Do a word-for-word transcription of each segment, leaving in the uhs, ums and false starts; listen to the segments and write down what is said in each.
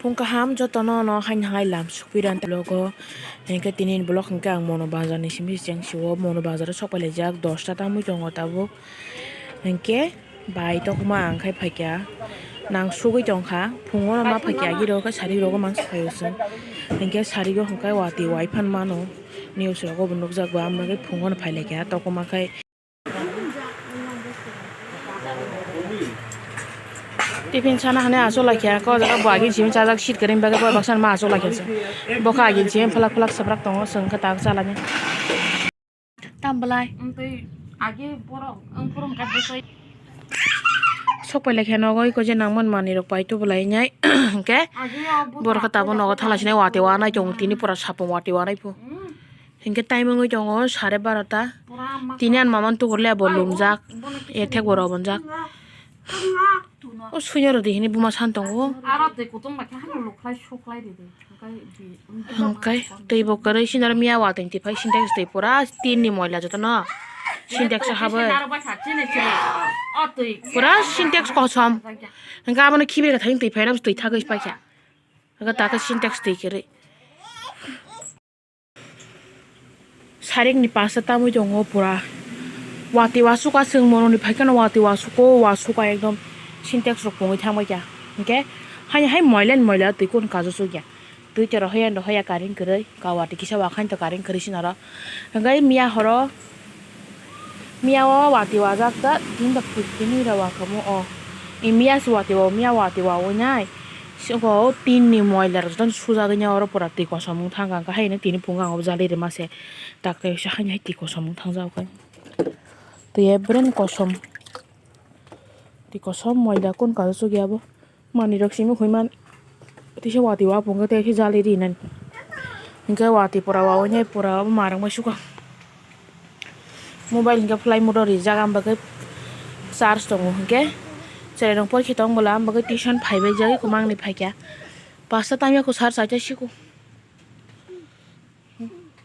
Phung kaham jotono no haino hai lam sukphi rani vlog o. Hinkhe tini ni vlog hinkhe ang Mono Bazar ni simi cheng sio, Mono Bazar o sok pai laijak, dosta tamwi tongo tabuk. Hinkhe bai tokma ang khai phaikha, nang sugwi tongkha, phungo no ma phaikha, agi rok khe sari rogo mangsa phaio chwng. Hinkhe sari o hinkhe watwi wai phan mano, news rogo bo nukjak, bo ang bagwi phungo no phai laikha, tokma khai. Tiffin sana hwnwi achuk laikha, ko jaga bo agini simi chajak seat kwrwini bagwi bo baksa ma achuk laikha se. Bo khe agini simi phalak phalak swprak tongo, chwng khe tak chalani. Tam belai. Wng twi agi borok wng phuru hwnkhe bwsai. Sok pai laikha nogo iko je nangmani manwi rok pai tu belai nai. Hwnkhe agi o borok khe tabuk nogo thang lai sinai watwi wanai tongo, tini pura sapung watwi wanai phu. Hmm. Hinkhe time wngwi tongo sare barota. Tini ani mama tukur le bo lumjak, ethek bo rw bonjak. O suiya rw di hini buma san tongo. Aro twi kutung bai khe hano lukhlai suklai ridi. Hinkhe twi bo kwrwi sinaro miya watwi twi phai sintex twi pura tin ni moila jotono sintex o habwi. Pura sintex kosom. Hinkhe abono khibi rwkha thang twi phaina twi thagwi paikha. Hinkhe takhe sintex twi kwrwi. Sarik ni pasta tamwi tongo pura. Watwi wasuk aswk moroni phaikhe no watwi wasuk o wasuk a ekdom sintex rok pungwi thangbai kha. Hinkhe haini hai moila ni moila twi kun kajo chukya. Twi te rohoya ni rohoya karing kwrwi ka watwi kisa wakhain to karing kwrwi sinaro. Hinkhe miya horo miya o watwi wajak ta tinta phuitini ra wakhamu o. Miya se watwi o miya watwi wawi nai. Siko o tin ni moila rok jotono sujagwi nya oro pura twi kosom wng thang kha, hwnkhe haino tini phungo ang o jali rwma se tak tai se haino hai twi kosom wng thang jak khe twi ebreng kosom twi kosom moila kun kajo chukya bo manwi rok simi hoi man tisa watwi wa phungo tei khe jali ri nani hinkhe watwi pura wawi nai pura ma rwngmai sukha. Mobile hinkhe flight mode o rijak, ang bagwi charge tongo hinkhe. Chwrairok porikhe tong bwla, ang bagwi tuition phaibai jagwi kwmangni phaikha. Pasta tamya kho sar chaita siko.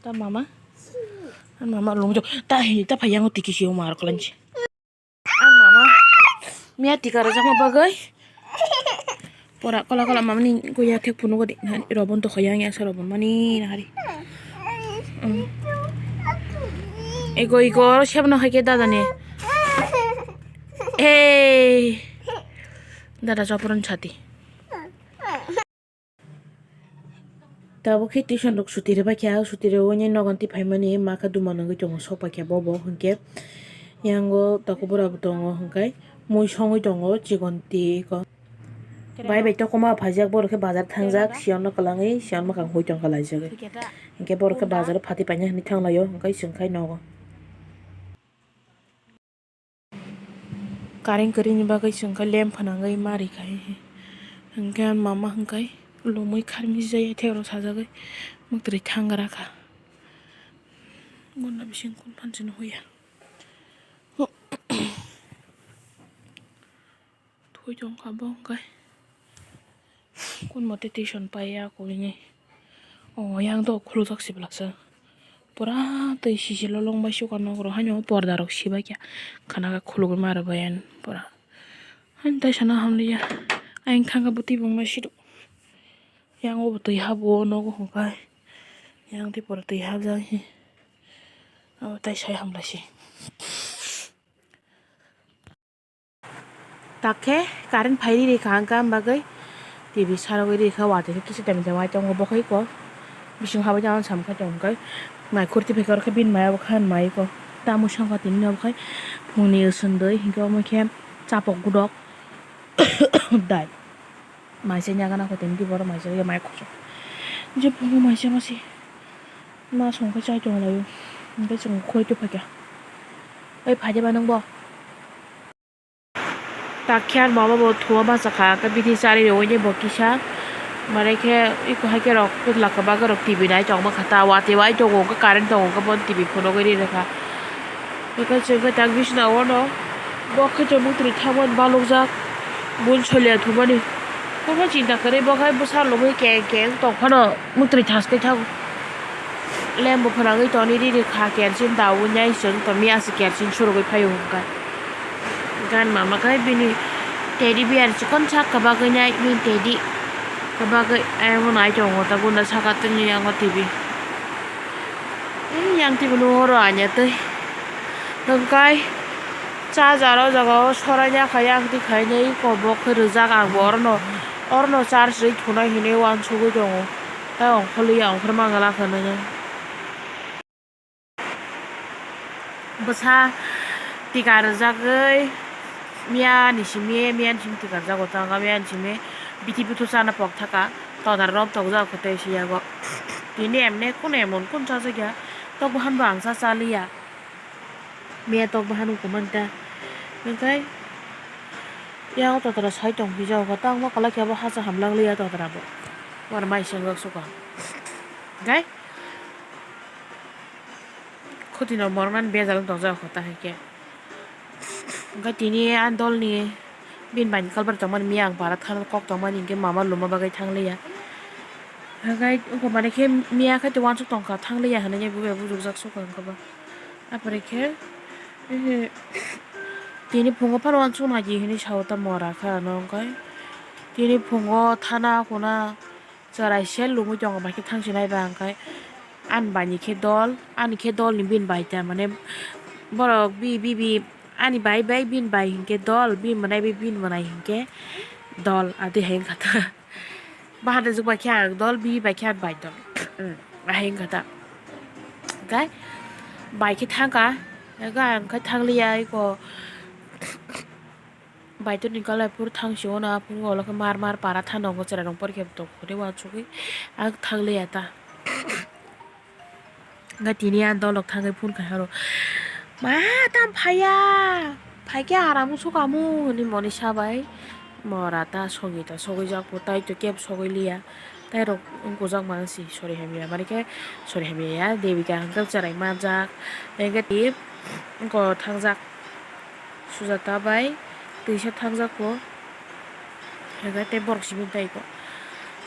Ta mama. Ang mama lungjo. Ta hi ta phai yango tiki sio mar klanchi. Ang mama. Miya tika rwjakma bagwi. Pora kola kola mamani goya thek phunukgo de na robon to khoyang ya sa robon mani na hari. Ego ego oro sebno hai khe dada ni. Ei. Dada chopron chati. Tabuk khe tuition rok suti rwbaikha, suti rwui nogo twi phaimani ma khe duma nugui tongo, sok paikha bobo hinkhe. Yango tako bura bo tongo hinkhe mui songui tongo chikon twi ko. Bai bai tokma phaijak borok khe bazar thangjak, siyan no kwlangwi siyan mwkhang hui tongkha laijagwi. Hinkhe borok khe bazar o phatwi paina hinwi thanglaio hinkhe chwng khai nogo. Kareng kwrwini bagwi chwng khe lamp phnangwi ma rikha hinkhe mama hinkhe lomwi kharmijak yathek rok sajagwi mwktwi thangra kha. Boni bising kun phan chini huya. Thwi tongkha bo hinkhe. Kun mote tuition paiya koi ni. O yang to khulujak siblaksa. Pura twi sisi lolong bai suka nok rok haino porda rok sibaikha. Khana khe khulugwi ma rwbai pura. Haino tai sana hamliya. Ayang thangkhe bo twi bongma sido. Yang o bo twi habo o nogo hwnkhai. Yang twi pura twi habjak hi. Abo tai sai hamlaisi. Takhe current phai ri rikha hwnkha, am bagwi T V sarogwi rikha, watwi khe kisa temi temi tongo, bo khe iko bising habai tongma samkha tongkhe mai khurti phaikhe oro khe bini maya bo khan mai iko tamwi songkha tini obo khai phungni swndwi hinkhe omo khe chapok gudok dai. Maisa nyaga nang kho tini borok maisa ya mai khosok. Je phungo maisa masi. Ma song khe chai tong laio. Hingke chwng khoi tong phaikha. Oi phai de ba nang bo. Takhe ang mama bo thua bachakha, khe bini chari rwui bo kisa. Mare khe iko hai khe rok laka baga rok T V nai tong ma kha ta, watwi wai tongo, hwnkhe current tongo, hwnkhe bo T V phunugwi ri rwkha. Hwnkhe chwng khe tak bisna o no bo khe chwng mwtwrwi thangmani balokjak, bun solia thumani. Bobo chinta kwrwi bo khe bwsa lobwi keng keng tong phano mwtwrwi thas khe thago. Lambo phwnangwi toni riri kha, kerosene daui nai chwng tongmia se kerosene surugwi phaio hwnkha. Gan mama khe bini teddy bear chikon sak kwbagwi nai bini teddy. Bagwi ayang nai tongo ta gunda saka tini yango T V. Yang T V no oro anya tei. Hwnkhe charger o jaga o soraina kha yang twi khainai eko bo khe rijak ang bo orono orono charge rwi thunai hinwi uansugwi tongo. Tei ongkhorliya ongkhorma glak hinwi. Bwsa tika rwjagwi miya ni simi, miya ni simi tika rwjago, tanga miya ni simi bithi buthu chana pok thaka, todar rom tokjak kho tei siyago. Tini emne kun emon kun chajakya, tok bahan bo ang cha chaliya. Miya tok bahan wngkha manta. Hwnkhe yang todara sai tong pijak kho, tangma kwlai khe bo hacha hamlang liya todara bo. Wana mai sengwk suka. Hwnkhe Khutino moroknani bejal wng tongjak kho ta hai khe. Hwnkhe tini a dolni bini bai ni kalbar tongmani miyang para thani kok tongmani hinkhe mama luma bagwi thangliya. Hwnkhe wngkha mani khe miya khe uansuk tongkha thangliya hinwi bubai bujukjak sukha wngkha ba. Apore khe tini phungo phano uansuk nai di hinwi sao ta mora khe ano hwnkhe tini phungo thana khuna. Chwrai se lungwi tongo, bai khe thang sinai ba hwnkhe ani bai ni khe dol, ani khe dol ni bini bai ta, mane borok bi, bi, bi, ani bai bai bini bai hinkhe dol, bini mwnai bai bini mwnai hinkhe dol, adi hai wngkha ta. Bahan rwjak bai khe ang dol, bi bai khe ani bai dol, ahai wngkha ta. Hwnkhe bai khe thang kha, hwnkhe ang khe thang liya eko. Baitor ni kalai phuru thang sio na phuru ulo khe mar mar para thanango chwrai rok porikhe tong phuru uansugwi ang thang liya ta. Hwnkhe tini ang dolok thangwi phone khai aro, "Ma, tamo phaiya? Phaikhe aram wngsukamu," hinwi monisa bai mora ta sogwi ta sogwi jak bo tai to kebo sogwi liya. Tai rok wngkujak ma wngsi sori hamya, mani khe sori hamya ya, Devika hwnkhe chwrai manjak, hwnkhe tei wngkha thangjak Sujata bai twisa thangjak bo, hwnkhe tei borok simi tai kho,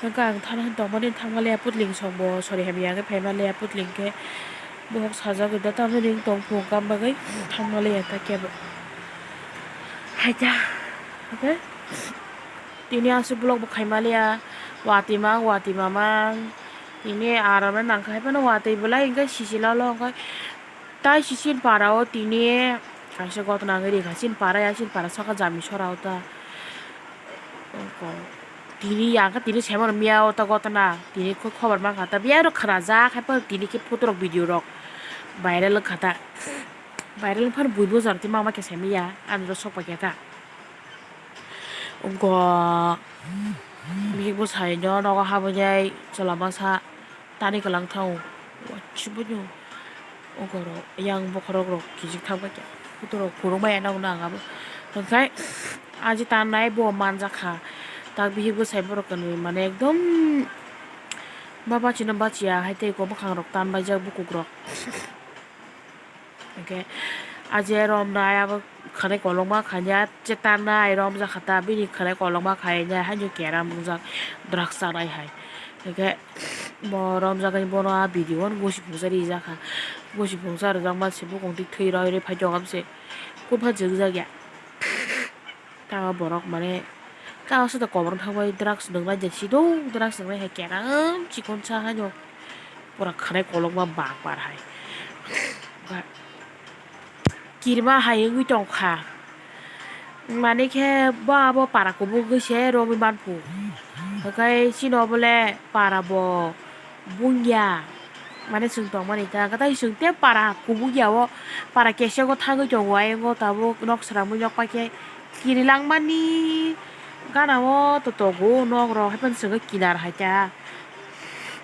hwnkhe ang thana hwn tongmani thangma liya putling song bo sori hamya hwnkhe phaima liya putling khe bohok sajagwi da tamni ring tong phung kam bagwi thangma liya ta kebo hai ta, hwnkhe. Tini aswk vlog bo khaimaliya, watwi mang, watwi mamang. Tini aram nangkha, haiphano watwi belai hwnkhe sisi lalo hwnkhe. Tai sisini para o tini kaisa gotna wngwi rikha, chini para ya, chini para saka jami sora o ta. Tini ya khe tini semano miya o ta gotna, tini kho-, khobor mankha ta, biya rok khnajak, haiphano tini khe photo rok video rok viral wngkha ta. Viral wngphano buibo jar tei mama khe saimanya, ani rw sok paikha ta. Wngkha bihik bwsai no nogo habwi nai chwla masa tani kwlang thango. Uansukmano wngkha oro yang bokhorok rok kijik thang paikha. Photo rok phunuk maya nang nang abo. Hwnkhe aji tannai bo manjakha. Tak bihik bwsai borok kwnwi mane ekdom ma bachino bachiya hai tei kok bwkhang rok tanbaijak bukuk rok. Hwnkhe aje romnai abo khwnai kolokma khainai, chetarnai romjakha ta, bini khwnai kolokma khainai haino keram wngjak, drugs chanai hai. Hwnkhe bo romjagani bono a video o gosi phungsa rijakha, gosi phungsa rwjakma se bukung twi thwi roi roi phai tongma se, kupha jwkjak ya. Tamo borok mane tamo sota kobor thangbai drugs nwngnai de sido drugs nwngnai hai keram chikonsa haino pura khwnai kolokma bangpar hai. Kirima hai wngwi tongkha mane khe bo abo para kubugwi se romwi manphu hwnkhe chini obo le para bo. Bungya mane chwng tongmani ta, hwnkhe tai chwng tei para kubukya o, para kesego thangwi tongo, ayang o tabuk nok swnamwi nok paikhe kiri langmani gana o to tongo nok rok, haiphano chwngkhe kinar hai ta,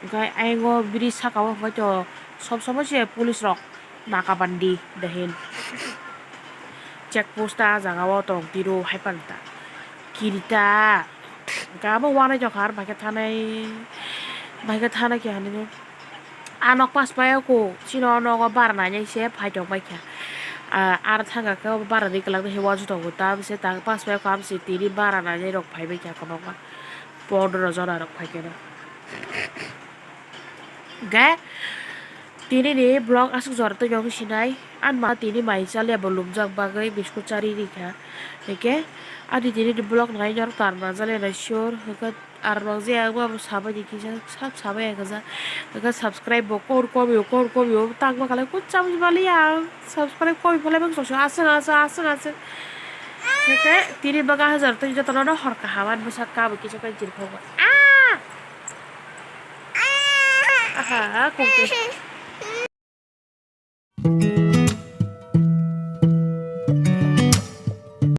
hwnkhe ayang o bridge saka o hwnkhe to sob somoi se police rok. Nakabandi dahin check post ta ah jaga o tong tiro hai phan ta kirita hwnkhe abo uanai jokha ar baikhe thanai baikhe thanai khe hinwi ah nok pass pai o kho chini o nogo bara nainai se phai tong bai kha ah ar thang kha khe bara ri kwlak bai khe uansuk tongo ta bwse ta pass pai o kha bwse tini bara nainai rok phai bai kha kwbangma pondro jona rok phai khe no hwnkhe. Tini ni vlog aswk jora twi nw sinai. Ang ma tini mai chaliya bo lumjak bagwi biscuit chari rikha. Hwnkhe ani tini ni vlog nai norok tar manjaliya nai sure. Hwnkhe ar mangjaya wngma bo sabai di kisa sab sabai ya kisa. Hwnkhe subscribe bo kor komi o kor komi o tangma khalai kut chamwi maliya ang. Subscribe komi phalai bang sosok aswk aswk aswk aswk. Hwnkhe tini bwkha hajar twi jotono no hor kaham ani bwsa kabo kisa kai jirkhogo. Ah! Aha, kok twi.